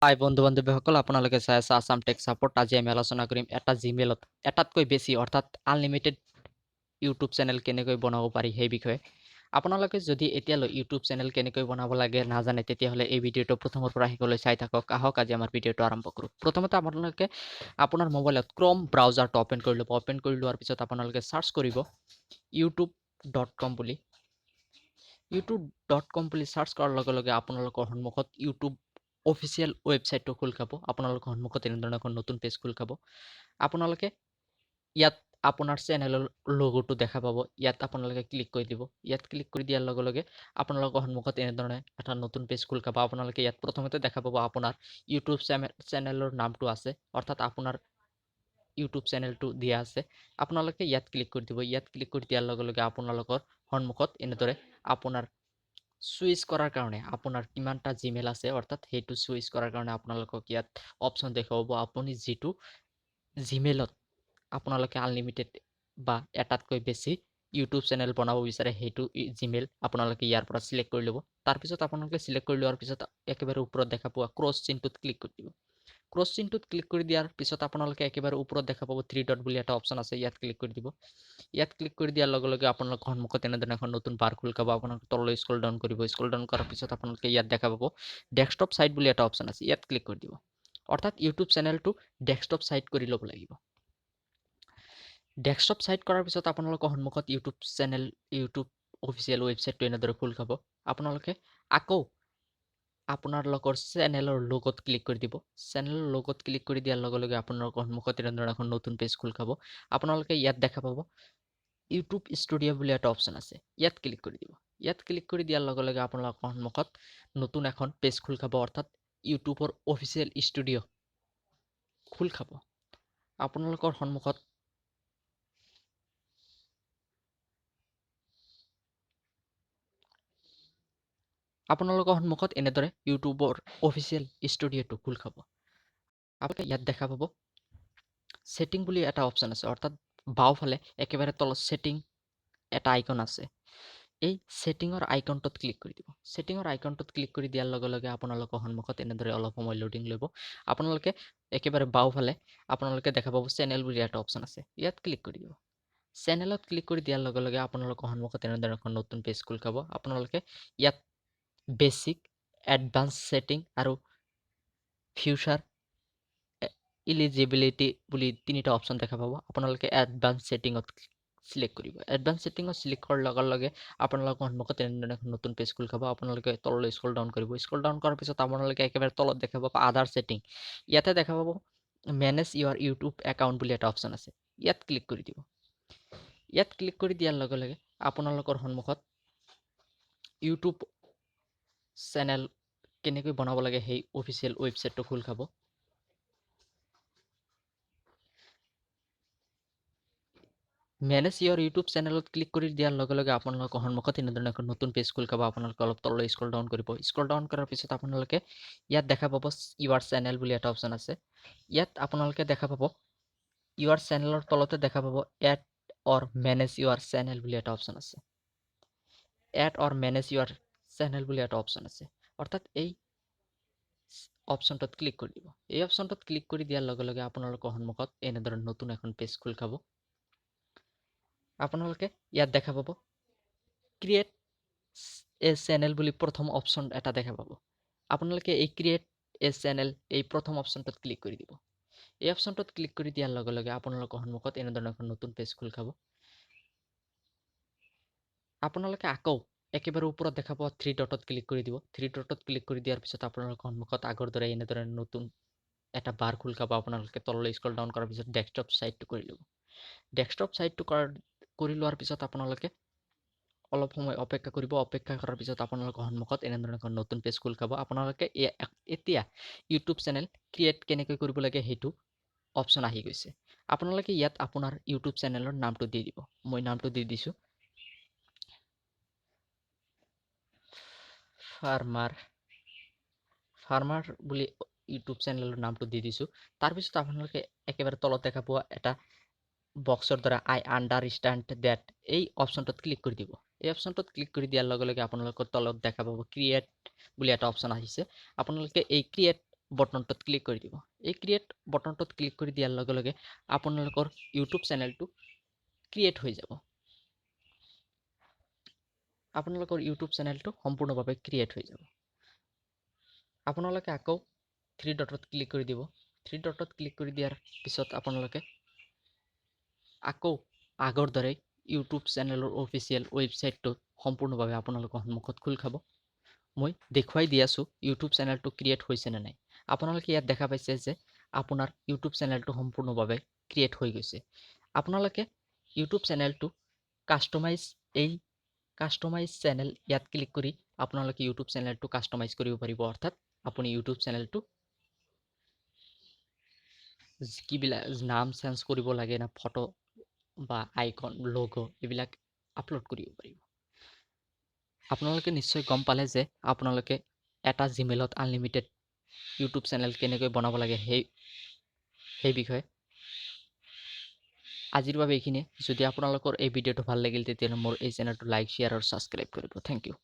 হাই বন্ধু বান্ধৱীসকল, আপোনালোকে চাই আছে আছাম টেক ছাপোৰ্ট। আজি আমি আলোচনা কৰিম এটা জিমেইলত এটাতকৈ বেছি অৰ্থাৎ আনলিমিটেড ইউটিউব চেনেল কেনেকৈ বনাব পাৰি সেই বিষয়ে। আপোনালোকে যদি এতিয়ালৈ ইউটিউব চেনেল কেনেকৈ বনাব লাগে নাজানে, তেতিয়াহ'লে এই ভিডিঅ'টো প্ৰথমৰ পৰা শেষলৈ চাই থাকক। আহক আজি আমাৰ ভিডিঅ'টো আৰম্ভ কৰোঁ। প্ৰথমতে আপোনালোকে আপোনাৰ মোবাইলত ক্ৰম ব্ৰাউজাৰটো অ'পেন কৰি ল'ব। অ'পেন কৰি লোৱাৰ পিছত আপোনালোকে চাৰ্চ কৰিব youtube.com বুলি। youtube.com বুলি চাৰ্চ কৰাৰ লগে লগে আপোনালোকৰ সন্মুখত ইউটিউব অফিচিয়েল ৱেবছাইটটো খোল খাব। আপোনালোকৰ সন্মুখত এনেধৰণৰ এখন নতুন পেজ খোল খাব। আপোনালোকে ইয়াত আপোনাৰ চেনেলৰ লগোটো দেখা পাব। ইয়াত আপোনালোকে ক্লিক কৰি দিব। ইয়াত ক্লিক কৰি দিয়াৰ লগে লগে আপোনালোকৰ সন্মুখত এনেধৰণে এটা নতুন পেজ খোল খাব। আপোনালোকে ইয়াত প্ৰথমতে দেখা পাব আপোনাৰ ইউটিউব চেনেলৰ নামটো আছে, অৰ্থাৎ আপোনাৰ ইউটিউব চেনেলটো দিয়া আছে। আপোনালোকে ইয়াত ক্লিক কৰি দিব। ইয়াত ক্লিক কৰি দিয়াৰ লগে লগে আপোনালোকৰ সন্মুখত এনেদৰে আপোনাৰ চুইচ কৰাৰ কাৰণে আপোনাৰ কিমানটা জিমেইল আছে, অৰ্থাৎ সেইটো চুইচ কৰাৰ কাৰণে আপোনালোকক ইয়াত অপশ্যন দেখুৱাব। আপুনি যিটো জিমেইলত আপোনালোকে আনলিমিটেড বা এটাতকৈ বেছি ইউটিউব চেনেল বনাব বিচাৰে, সেইটো জিমেইল আপোনালোকে ইয়াৰ পৰা চিলেক্ট কৰি ল'ব। তাৰপিছত আপোনালোকে চিলেক্ট কৰি লোৱাৰ পিছত একেবাৰে ওপৰত দেখা পোৱা ক্ৰছ চিনটোত ক্লিক কৰি দিব। ক্ৰছ চিনটোত ক্লিক কৰি দিয়াৰ পিছত আপোনালোকে একেবাৰে ওপৰত দেখা পাব থ্ৰী ডট বুলি এটা অপশ্যন আছে, ইয়াত ক্লিক কৰি দিব। ইয়াত ক্লিক কৰি দিয়াৰ লগে লগে আপোনালোকৰ সন্মুখত এনেধৰণে এখন নতুন বাৰ খোল খাব। আপোনালোকে তললৈ স্ক্ৰল ডাউন কৰিব। স্ক্ৰল ডাউন কৰাৰ পিছত আপোনালোকে ইয়াত দেখা পাব ডেস্কটপ ছাইট বুলি এটা অপশ্যন আছে, ইয়াত ক্লিক কৰি দিব। অৰ্থাৎ ইউটিউব চেনেলটো ডেস্কটপ ছাইট কৰি ল'ব লাগিব। ডেস্কটপ ছাইট কৰাৰ পিছত আপোনালোকৰ সন্মুখত ইউটিউব চেনেল, ইউটিউব অফিচিয়েল ৱেবছাইটটো এনেদৰে খোল খাব। আপোনালোকে আকৌ আপোনালোকৰ চেনেলৰ লগ'ত ক্লিক কৰি দিব। চেনেলৰ লগ'ত ক্লিক কৰি দিয়াৰ লগে লগে আপোনালোকৰ সন্মুখত এনেধৰণৰ এখন নতুন পেজ খোল খাব। আপোনালোকে ইয়াত দেখা পাব ইউটিউব ষ্টুডিঅ' বুলি এটা অপশ্যন আছে, ইয়াত ক্লিক কৰি দিব। ইয়াত ক্লিক কৰি দিয়াৰ লগে লগে আপোনালোকৰ সন্মুখত নতুন এখন পেজ খোল খাব, অৰ্থাৎ ইউটিউবৰ অফিচিয়েল ষ্টুডিঅ' খোল খাব। আপোনালোকৰ সন্মুখত এনেদৰে ইউটিউবৰ অফিচিয়েল ষ্টুডিঅ'টো খোল খাব। আপোনালোকে ইয়াত দেখা পাব ছেটিং বুলি এটা অপশ্যন আছে, অৰ্থাৎ বাওঁফালে একেবাৰে তলত ছেটিং এটা আইকন আছে, এই ছেটিঙৰ আইকনটোত ক্লিক কৰি দিব। ছেটিঙৰ আইকনটোত ক্লিক কৰি দিয়াৰ লগে লগে আপোনালোকৰ সন্মুখত এনেদৰে অলপ সময় লোডিং ল'ব। আপোনালোকে একেবাৰে বাওঁফালে আপোনালোকে দেখা পাব চেনেল বুলি এটা অপশ্যন আছে, ইয়াত ক্লিক কৰি দিব। চেনেলত ক্লিক কৰি দিয়াৰ লগে লগে আপোনালোকৰ সন্মুখত এনেদৰে এখন নতুন পেজ খোল খাব। আপোনালোকে ইয়াত বেচিক, এডভান্স ছেটিং আৰু ফিউচাৰ ইলিজিবিলিটি বুলি তিনিটা অপশ্যন দেখা পাব। আপোনালোকে এডভান্স ছেটিঙত চিলেক্ট কৰিব। এডভান্স ছেটিঙত চিলেক্ট কৰাৰ লগে লগে আপোনালোকৰ সন্মুখত এনেধৰণে এখন নতুন পেজ খোল খাব। আপোনালোকে তললৈ স্ক্ৰল ডাউন কৰিব। স্ক্ৰল ডাউন কৰাৰ পিছত আপোনালোকে একেবাৰে তলত দেখা পাব আদাৰ ছেটিং, ইয়াতে দেখা পাব মেনেজ ইউৰ ইউটিউব একাউণ্ট বুলি এটা অপশ্যন আছে, ইয়াত ক্লিক কৰি দিব। ইয়াত ক্লিক কৰি দিয়াৰ লগে লগে আপোনালোকৰ সন্মুখত ইউটিউব চেনেল কেনেকৈ বনাব লাগে সেই অফিচিয়েল ৱেবছাইটটো খোল খাব। মেনেজ ইয়ৰ ইউটিউব চেনেলত ক্লিক কৰি দিয়াৰ লগে লগে আপোনালোকৰ সন্মুখত এনেধৰণে এখন নতুন পেজ খোল খাব। আপোনালোকে অলপ তললৈ স্ক্ৰল ডাউন কৰিব। স্ক্ৰল ডাউন কৰাৰ পিছত আপোনালোকে ইয়াত দেখা পাব ইউৰ চেনেল বুলি এটা অপশ্যন আছে, ইয়াত আপোনালোকে দেখা পাব ইউৰ চেনেলৰ তলতে দেখা পাব add or manage your channel বুলি এটা অপশ্যন আছে, add or manage your channel বুলি এটা অপশ্যন আছে, অৰ্থাৎ এই অপশ্যনটোত ক্লিক কৰি দিব। এই অপশ্যনটোত ক্লিক কৰি দিয়াৰ লগে লগে আপোনালোকৰ সন্মুখত এনেদৰে নতুন এখন পেজ খোল খাব। আপোনালোকে ইয়াত দেখা পাব ক্ৰিয়েট এ চেনেল বুলি প্ৰথম অপশ্যন এটা দেখা পাব। আপোনালোকে এই ক্ৰিয়েট এ চেনেল এই প্ৰথম অপশ্যনটোত ক্লিক কৰি দিব। এই অপশ্যনটোত ক্লিক কৰি দিয়াৰ লগে লগে আপোনালোকৰ সন্মুখত এনেধৰণৰ এখন নতুন পেজ খোল খাব। আপোনালোকে আকৌ একেবাৰে ওপৰত দেখা পোৱা থ্ৰী ডটত ক্লিক কৰি দিব। থ্ৰী ডটত ক্লিক কৰি দিয়াৰ পিছত আপোনালোকৰ সন্মুখত আগৰ দৰে এনেদৰে নতুন এটা বাৰ খোল খাব। আপোনালোকে তললৈ স্ক্ৰল ডাউন কৰাৰ পিছত ডেস্কটপ ছাইটটো কৰি ল'ব। ডেস্কটপ ছাইটটো কৰি লোৱাৰ পিছত আপোনালোকে অলপ সময় অপেক্ষা কৰিব। অপেক্ষা কৰাৰ পিছত আপোনালোকৰ সন্মুখত এনেধৰণৰ এখন নতুন পেজ খোল খাব। আপোনালোকে এতিয়া ইউটিউব চেনেল ক্ৰিয়েট কেনেকৈ কৰিব লাগে সেইটো অপশ্যন আহি গৈছে। আপোনালোকে ইয়াত আপোনাৰ ইউটিউব চেনেলৰ নামটো দি দিব। মই নামটো দি দিছোঁ ফাৰ্মাৰ বুলি ইউটিউব চেনেলৰ নামটো দি দিছোঁ। তাৰপিছত আপোনালোকে একেবাৰে তলত দেখা পোৱা এটা বক্সৰ দ্বাৰা আই আণ্ডাৰষ্টেণ্ড that এই অপশ্যনটোত ক্লিক কৰি দিব। এই অপশ্যনটোত ক্লিক কৰি দিয়াৰ লগে লগে আপোনালোকৰ তলত দেখা পাব ক্ৰিয়েট বুলি এটা অপশ্যন আহিছে। আপোনালোকে এই ক্ৰিয়েট বটনটোত ক্লিক কৰি দিব। এই ক্ৰিয়েট বটনটোত ক্লিক কৰি দিয়াৰ লগে লগে আপোনালোকৰ ইউটিউব চেনেলটো ক্ৰিয়েট হৈ যাব। আপোনালোকৰ ইউটিউব চেনেলটো সম্পূৰ্ণভাৱে ক্ৰিয়েট হৈ যাব। আপোনালোকে আকৌ থ্ৰী ডটত ক্লিক কৰি দিব। থ্ৰী ডটত ক্লিক কৰি দিয়াৰ পিছত আপোনালোকে আকৌ আগৰ দৰে ইউটিউব চেনেলৰ অফিচিয়েল ৱেবছাইটটো সম্পূৰ্ণভাৱে আপোনালোকৰ সন্মুখত খোল খাব। মই দেখুৱাই দি আছোঁ ইউটিউব চেনেলটো ক্ৰিয়েট হৈছে নে নাই। আপোনালোকে ইয়াত দেখা পাইছে যে আপোনাৰ ইউটিউব চেনেলটো সম্পূৰ্ণভাৱে ক্ৰিয়েট হৈ গৈছে। আপোনালোকে ইউটিউব চেনেলটো কাষ্টমাইজ, এই কাষ্টমাইজ চেনেল ইয়াত ক্লিক কৰি আপোনালোকে ইউটিউব চেনেলটো কাষ্টমাইজ কৰিব পাৰিব। অৰ্থাৎ আপুনি ইউটিউব চেনেলটো কিবিলাক নাম চেঞ্জ কৰিব লাগে না ফটো বা আইকন, লগ' এইবিলাক আপলোড কৰিব পাৰিব। আপোনালোকে নিশ্চয় গম পালে যে আপোনালোকে এটা জিমেইলত আনলিমিটেড ইউটিউব চেনেল কেনেকৈ বনাব লাগে সেই বিষয়ে। আজিৰ বাবে এইখিনিয়ে। যদি আপোনালোকৰ এই ভিডিঅ'টো ভাল লাগিল, তেতিয়াহ'লে মোৰ এই চেনেলটো লাইক, শ্বেয়াৰ আৰু ছাবস্ক্ৰাইব কৰিব। Thank you.